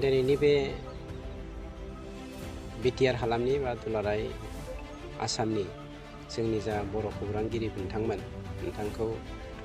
दिनैनि बे बिटिआर हालामनि बा दुलाराय आसामनि जोंनि जा बर' खौरांगिरि नोंथांखौ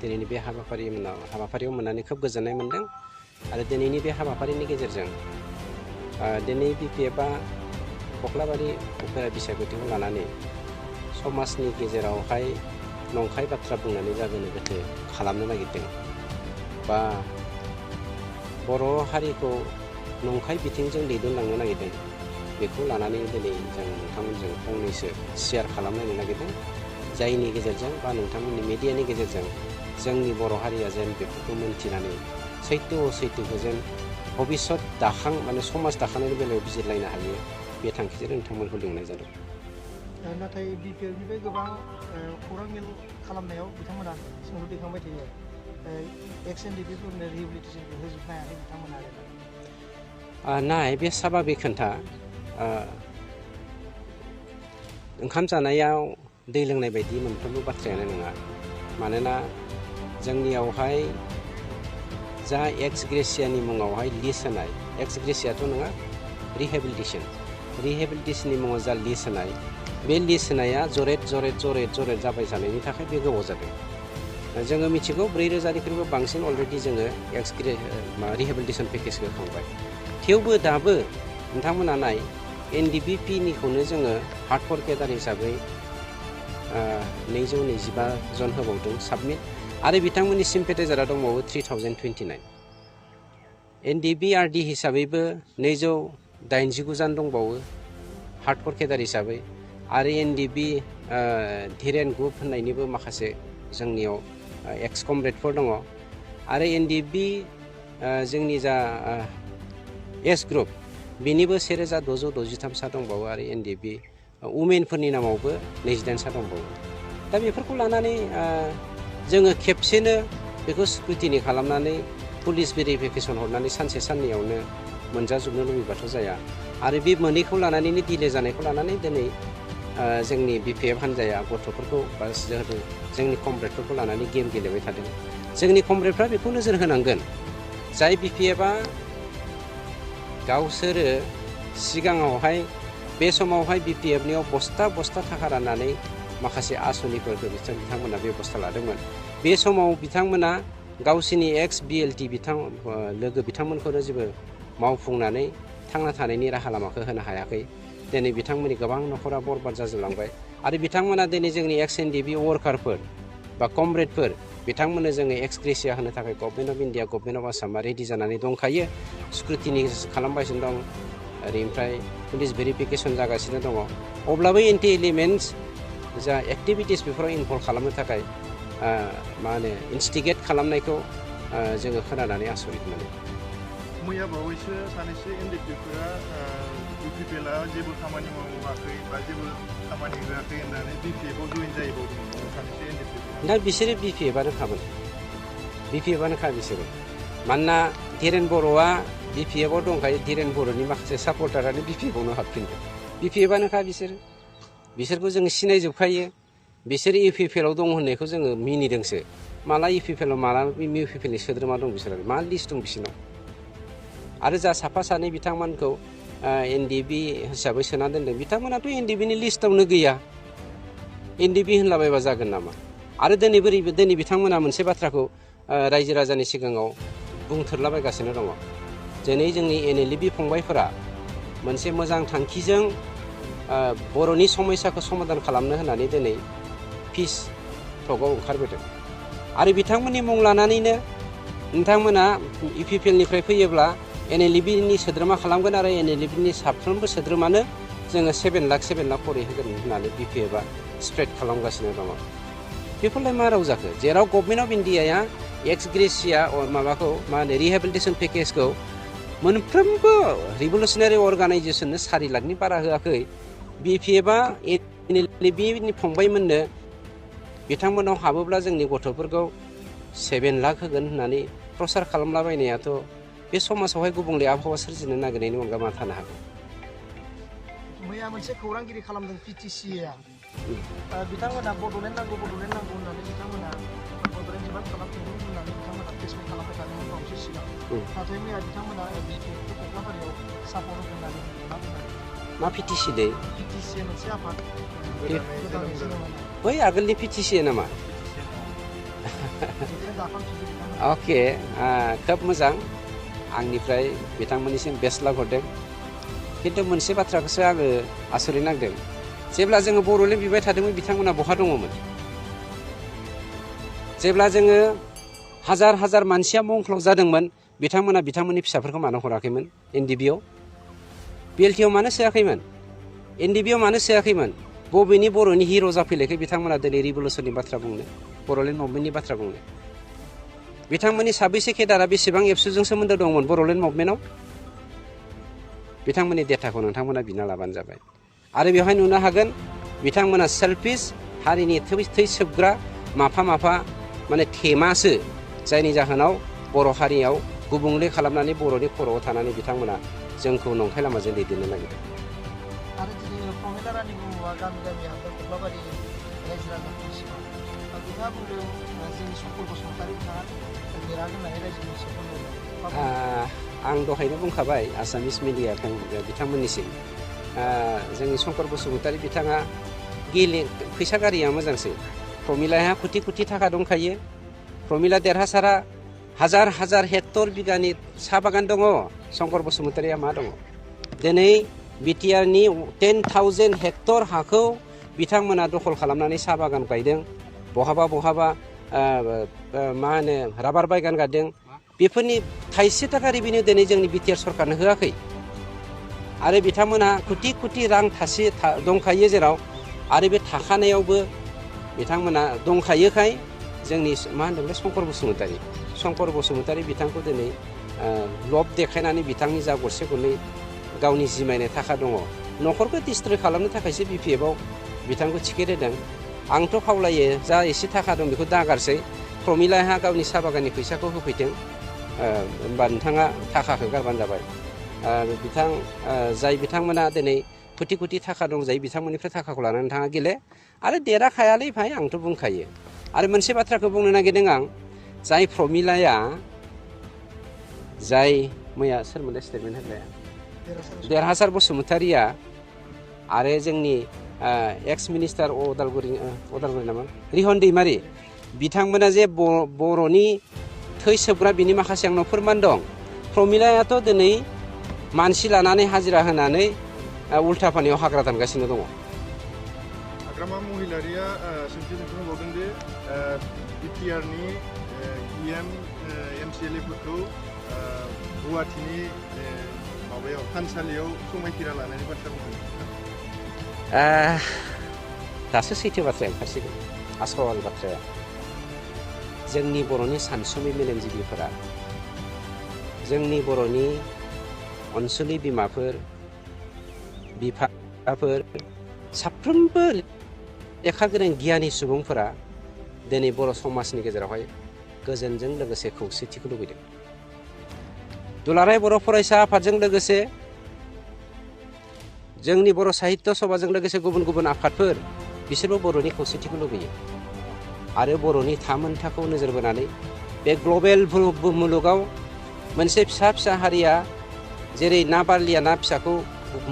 दिनैनि बे हाबाफारियाव मोननानै खोब गोजोननाय मोनदों आरो दिनैनि बे हाबाफारिनि गेजेरजों दिनै बिपिएफआ कख्लाबारि उफेरा बिसायख'थिखौ लानानै समाजनि गेजेरावहाय नंखाय बाथ्रा बुंनानै जागोनो गोथो खालामनो नागिरदों बा बर' हारिखौ नंखाय बिथिंजों दैदेनलांनो नागिरदों बेखौ लानानै दिनै जों नोंथांमोनजों फंनैसो शेयार खालामलायनो नागिरदों जायनि गेजेरजों बा नोंथांमोननि मिडियानि गेजेरजों जोंनि बर' हारिया जेन बेफोरखौ मोनथिनानै सैथोखौ जेन भबिष्यत माने समाज दाखांनायनि बेलायाव बिजिरलायनो हायो बे थांखिजों नोंथांमोनखौ लिंनाय जादों। नाथाय बिपिएफनिफ्राय गोबां खौरां मेल खालामनायाव बिथांमोना सोंलु दैखांबाय थायो एक्स एनडिपिफोरनो रिहेबिलिटेसनखौ होजोबनो हायाखै बिथांमोना नाय बे साभाबिक खोन्था ओंखाम जानायाव दै लोंनाय बायदि मोनफ्रोमबो बाथ्रायानो नङा मानोना जोंनियावहाय जा एक्स ग्रेसियानि मुङावहाय लिस्ट होनाय एक्स ग्रेसियाथ' नङा रिहेबिलिटेसननि मुङाव जा लिस्ट होनाय बे लिस्ट होनाया जरेद जाबाय जानायनि थाखाय बे गोबाव जादों जोङो मिथिगौ 4,000निख्रुइबो बांसिन अलरेडि जोङो रिहेबिलिटेसन पेकेजखौ होखांबाय थेवबो दाबो नोंथांमोना नाय एनडिबिपिनिखौनो जोङो हार्डकर केडार हिसाबै 225 जन होबावदों साबमिट आरो बिथांमोननि सिम्पेटाइजारा दंबावो 3029 एनडिबिआरडि हिसाबैबो 289 जन दंबावो हार्डकर केडार हिसाबै आरो एनडिबि धीरेन ग्रुप होननायनिबो माखासे जोंनियाव एक्स कमरेडफोर दङ आरो एनडिबि जोंनि जा एस ग्रुप बेनिबो 1663 सा दंबावो आरो एनडिबि उमेनफोरनि नामावबो 28 सा दंबावो दा बेफोरखौ लानानै जोङो खेबसेनो बेखौ स्क्रुटिनि खालामनानै पुलिस भेरिफिकेसन हरनानै सानसे साननैयावनो मोनजाजोबनो लुबैबाथ' जाया आरो बे मोननैखौ लानानैनो डिले जानायखौ लानानै दिनै जोंनि बिपिएफ हान्जाया गथ'फोरखौ बा जोंनि कमरेडफोरखौ लानानै गेम गेलेबाय थादों जोंनि कमरेडफ्रा बेखौ नोजोर होनांगोन जाय बिपिएफआ गावसोरो सिगाङावहाय बे समावहाय बिपिएफनियाव बस्ता थाखा राननानै माखासे आसनिफोरखौ बिथांमोना बेबस्था लादोंमोन बे समाव बिथांमोना गावसिनि एक्स बिएलटि लोगो बिथांमोनखौनो जेबो मावफुंनानै थांना थानायनि राहा लामाखौ होनो हायाखै दिनै बिथांमोननि गोबां न'खरा बरबाद जाजोबलांबाय आरो बिथांमोना दिनै जोंनि एक्स एनडिबि वार्कारफोर बा कमरेडफोर बिथांमोननो जोङो एक्स ग्रेसिया होनो थाखाय government of India government of आसामा रेडि जानानै दंखायो स्क्रुटिनि खालामगासिनो दं ओरैनिफ्राय पुलिस भेरिफिकेसन जागासिनो दङ अब्लाबो एन्टि एलिमेन्टस जा एक्टिभिटिस बेफोराव इनभल्भ खालामनो थाखाय इन्स्टिगेट खालामनायखौ जोङो खोनानानै आसरित मोनो मैया बावैसो सानैसो एनडिपिफोरा बिपिएफआ जेबो खामानि मावाखै बा जेबो खामानि होआखै होननानै बिपिएफआव जइन जाहैबावदोंमोन सानैसो एनडिपिफोरा दा बिसोरो बिपिएफआनोखा बिसोरो मानोना धीरेन बर'आ बिपिएफआव दंखायो धीरेन बर'नि माखासे सापर्टारानो बिपिएफआवनो हाबफिनदों बिपिएफआनोखा बिसोरखौ जोङो सिनायजोबखायो बिसोर इउपिपिएलआव दं होननायखौ जोङो मिनिदोंसो माला इउपिपिएलआव माला इउपिपिएलनि सोद्रोमा दं बिसोर मा लिस्ट दं बिसोरनाव आरो जा साफा सानै बिथांमोनखौ एनडिबि हिसाबै सोना दोनदों बिथांमोनाथ' एनडिबिनि लिस्टआवनो गैया एनडिबि होनलाबायबा जागोन नामा आरो दिनै बिथांमोना मोनसे बाथ्राखौ रायजो राजानि सिगाङाव बुंथोरलाबायगासिनो दङ दिनै जोंनि एनएलएबि फंबायफोरा मोनसे मोजां थांखिजों बर'नि समस्याखौ समाधान खालामनो होननानै दिनै पिस टकआव ओंखारबोदों आरो बिथांमोननि मुं लानानैनो नोंथांमोना इउपिपिएलनिफ्राय फैयोब्ला एनएलएबिनि सोद्रोमा खालामगोन आरो एनएलएबिनि साफ्रोमबो सोद्रोमानो जोङो 7 लाख खरै होगोन होननानै बिपिएफआ स्प्रेड खालामगासिनो दङ बेफोरलाय मा राव जाखो जेराव गभर्नमेन्ट अफ इन्डियाया एक्स ग्रेसिया रिहेबिलिटेसन पेकेजखौ मोनफ्रोमबो रिभलुसनारि अर्गानाइजेसननो 4 लाखनि बारा होआखै बिपिएफआ एनएलएबिनि फंबायमोननो बिथांमोनाव हाबोब्ला जोंनि गथ'फोरखौ 7 लाख होगोन होननानै प्रसार खालामलाबायनायाथ' बे समाजावहाय गुबुंले आबहावा सोरजिनो नागिरनायनि अनगा मा थानो हागौ मैया मोनसे खौरांगिरि खालामदों पिटिसिआ बिथांमोना बड'लेण्ड नांगौ होननानै बिथांमोना सिगां नाथाय मैया बिथांमोना बिटिएफखौ कक्लाबारियाव सापर्ट होगोन होननानै मा बुंदों मा पिटिसि दै पिटिसि मोनसे आफाद गोदानै जोनोम होनाय बै आगोलनि पिटिसि नामा बेखौ दाखांफिनदों बिथांमोना अके खोब मोजां आंनिफ्राय बिथांमोननिसिम बेस्ट लाभ हरदों खिन्थु मोनसे बाथ्राखौसो आङो आसरित नांदों जेब्ला जोङो बर'लेण्ड बिबाय थादोंमोन बिथांमोना बहा दङमोन जेब्ला जोङो हाजार हाजार मानसिया मुंख्लं जादोंमोन बिथांमोना बिथांमोननि फिसाफोरखौ मानो हराखैमोन एनडिबिआव बिएलटिआव मानो सोआखैमोन एनडिबिआव मानो सोआखैमोन बबेनि बर'नि हिर' जाफैलायखै बिथांमोना दिनै रिभलुसननि बाथ्रा बुंनो बर'लेण्ड मुभमेन्टनि बाथ्रा बुंनो बिथांमोननि साबैसे केडारा बेसेबां एबसुजों सोमोन्दो दंमोन बर'लेण्ड मुभमेन्टआव बिथांमोननि डेटाखौ नोंथांमोना बिना लाबानो जाबाय आरो बेवहाय नुनो हागोन बिथांमोना सेल्फिश हारिनि थै सोबग्रा माफा माफा माने थेमासो जायनि जाहोनाव बर' हारियाव गुबुंले खालामनानै बर'नि खर'आव थानानै बिथांमोना जोंखौ नंखाय लामाजों दैदेननो नागिरदों आरो दिनै प्रमिला रानि बुङोबा गामि गामि हाबदों कक्लाबारि रायजो राजाफोरनि सिगाङाव बिथाङा बुंदों जोंनि संकल बसुमतारी बिथाङा देरहागोन होननानै रायजोनि सिगाङाव आं दहायनो बुंखाबाय आसामिस मिडिया बिथांमोननिसिम जोंनि शंकर बसुमतारी बिथाङा फैसा गारिया मोजांसै प्रमिलाहा कोटि कोटि थाखा दंखायो प्रमिला देरहासारा हाजार हाजार हेक्टर बिगानि साहा बागान दङ शंकर बसुमतारीया मा दङ दिनै बिटिआरनि 10,000 हेक्टर हाखौ बिथांमोना दखल खालामनानै साहा बागान गायदों बहाबा बहाबा मा होनो राबार बागान गायदों बेफोरनि थाइसे थाखा रेभिनिउ दिनै जोंनि बिटिआर सरकारनो होआखै आरो बिथांमोनहा कोटि कोटि रां दंखायो जेराव आरो बे थाखानायावबो बिथांमोना दंखायोखाय जोंनि मा होनदोंमोन शंकर बसुमतारी बिथांखौ दिनै लब देखायनानै बिथांनि जा गरसे गरनै गावनि जिमायनाय थाखा दङ न'खरखौ डिस्ट्रय खालामनो थाखायसो बिपिएफआव बिथांखौ टिकेट होदों आंथ' खावलायो जा एसे थाखा दं बेखौ दागारसै प्रमिलाहा गावनि साहा बागाननि फैसाखौ होफैथों होमबा नोंथाङा थाखाखौ गारबानो जाबाय जाय बिथांमोना दिनै कोटि कोटि थाखा दं जाय बिथांमोननिफ्राय थाखाखौ लानानै नोंथाङा गेले आरो देराखायालै भाइ आंथ' बुंखायो आरो मोनसे बाथ्राखौ बुंनो नागिरदों आं जाय प्रमिलाया जाय मैया सोरमोनलाय स्टेटमेन्ट होग्राया देरहासार बसुमतारीया आरो जोंनि एक्स मिनिस्टार अदालगुरि नामा रिहन दैमारि बिथांमोना जे बर'नि थै सोबग्रा बिनि माखासे आंनाव फोरमान दं प्रमिलायाथ' दिनै मानसि लानानै हाजिरा होनानै उल्था पानियाव हाग्रा दानगासिनो दङ हाग्रामा महिलारिया सोंथि सोंबावदों जे बिटिआरनि एमसिएलएफोरखौ गुवाहाटीनि माबायाव थानसालियाव समायखिरा लानायनि बाथ्रा बुंदों दासो सैथो बाथ्राया ओंखारसिगोन आसल बाथ्राया जोंनि बर'नि सानसुमै मेलेमजिबिफोरा जोंनि बर'नि अनसुलि बिमाफोर बिफाफोर साफ्रोमबो लेखा गोरों गियानि सुबुंफोरा दिनै बर' समाजनि गेजेरावहाय गोजोनजों लोगोसे खौसेथिखौ लुबैदों दुलाराय बर' फरायसा आफादजों लोगोसे जोंनि बर' साहित्य सभाजों लोगोसे गुबुन गुबुन आफादफोर बिसोरबो बर'नि खौसेथिखौ लुबैयो आरो बर'नि थामोनथाखौ नोजोर बोनानै बे ग्लबेल मुलुगाव मोनसे फिसा फिसा हारिया जेरै ना बारलिया ना फिसाखौ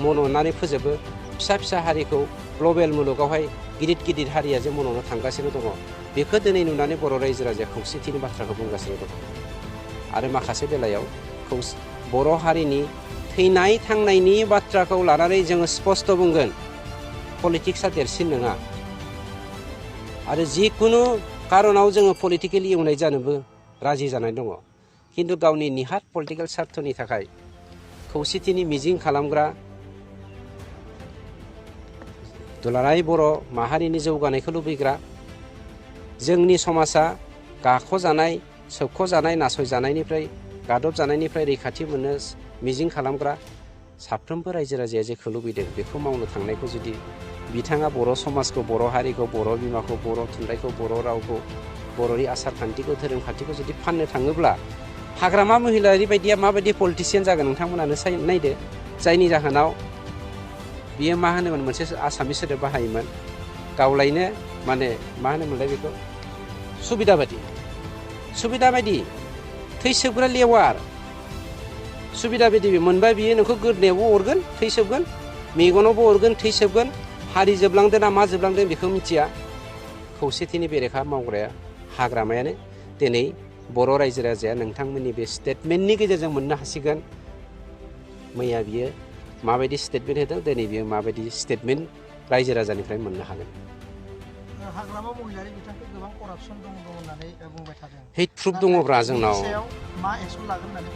मन'नानै फोजोबो फिसा फिसा हारिखौ ग्लबेल मुलुगावहाय गिदिर गिदिर हारिया जे मन'नो थांगासिनो दङ बेखौ दिनै नुनानै बर' रायजो राजाया खौसेथिनि बाथ्राखौ बुंगासिनो दङ आरो माखासे बेलायाव बर' हारिनि थैनाय थांनायनि बाथ्राखौ लानानै जोङो स्पष्ट बुंगोन पलिटिक्सआ देरसिन नङा आरो जिखुनु कारनाव जोङो पलिटिकेलि एवनाय जानोबो राजि जानाय दङ खिन्थु गावनि निहाथ पलिटिकेल स्वार्थनि थाखाय खौसेथिनि मिजिं खालामग्रा दुलाराय बर' माहारिनि जौगानायखौ लुबैग्रा जोंनि समाजा गाख'जानाय सोबख'जानाय नासयजानायनिफ्राय गादबजानायनिफ्राय रैखाथि मोननो मिजिं खालामग्रा साफ्रोमबो रायजो राजाया जेखौ लुबैदों बेखौ मावनो थांनायखौ जुदि बिथाङा बर' समाजखौ बर' हारिखौ बर' बिमाखौ बर' थुनलाइखौ बर' रावखौ बर'नि आसार खान्थिखौ धोरोम खान्थिखौ जुदि फाननो थाङोब्ला हाग्रामा महिलारि बायदिया माबायदि पलिटिसियान जागोन नोंथांमोनानो नायदो जायनि जाहोनाव बियो मा होनोमोन मोनसे आसामिस सोदोब बाहायोमोन गावलायनो माने मा होनोमोनलाय बेखौ सुबिदा बायदि थैसोबग्रा लेवार सुबिदा बायदि मोनबा बियो नोंखौ गोदनायावबो अरगोन थैसोबगोन मेगनावबो अरगोन थैसोबगोन हारि जोबलांदों ना मा जोबलांदों बेखौ मिथिया खौसेथिनि बेरेखा मावग्राया हाग्रामायानो दिनै बर' रायजो राजाया नोंथांमोननि बे स्टेटमेन्टनि गेजेरजों मोननो हासिगोन मैया बियो माबायदि स्टेटमेन्ट होदों दिनै बियो माबायदि स्टेटमेन्ट रायजो राजानिफ्राय मोननो हागोन हाग्रामा महिलारि बिथांखौ गोबां करापसन दङ होननानै बुंबाय थादों हेट प्रुफ दङब्रा जोंनाव मा एक्सन लागोन होननानै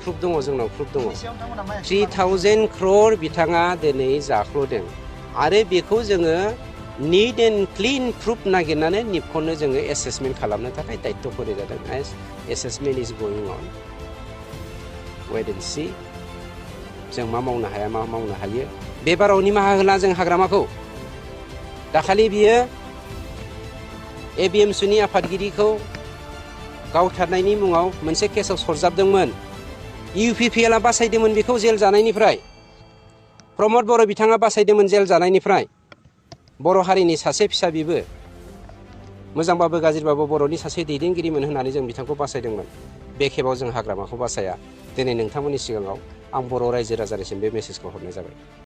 प्रुफ दङ जोंनाव प्रुफ दङ बेनि सायाव नोंथांमोना मा एक्सन 3000 crore बिथाङा दिनै जाख्ल'दों आरो बेखौ जोङो निट एन्ड क्लिन प्रुफ नागिरनानै निपखौनो जोङो एसेसमेन्ट खालामनो थाखाय दायित्व होनाय जादों assessment is going on wait and see जों मा मावनो हाया मा मावनो हायो बे बाराव निमाहा होला जों हाग्रामाखौ दाखालि बियो एबिएमसुनि आफादगिरिखौ गावथारनायनि मुङाव मोनसे केसाव सरजाबदोंमोन इउपिपिएलआ बासायदोंमोन बेखौ जेल जानायनिफ्राय प्रमद बर' बिथाङा बासायदोंमोन जेल जानायनिफ्राय बर' हारिनि सासे फिसा बिबो मोजांबाबो गाज्रिबाबो बर'नि सासे दैदेनगिरिमोन होननानै जों बिथांखौ बासायदोंमोन बे खेबाव जों हाग्रामाखौ बासाया दिनै नोंथांमोननि सिगाङाव आं बर' रायजो राजानिसिम बे मेसेजखौ हरनाय जाबाय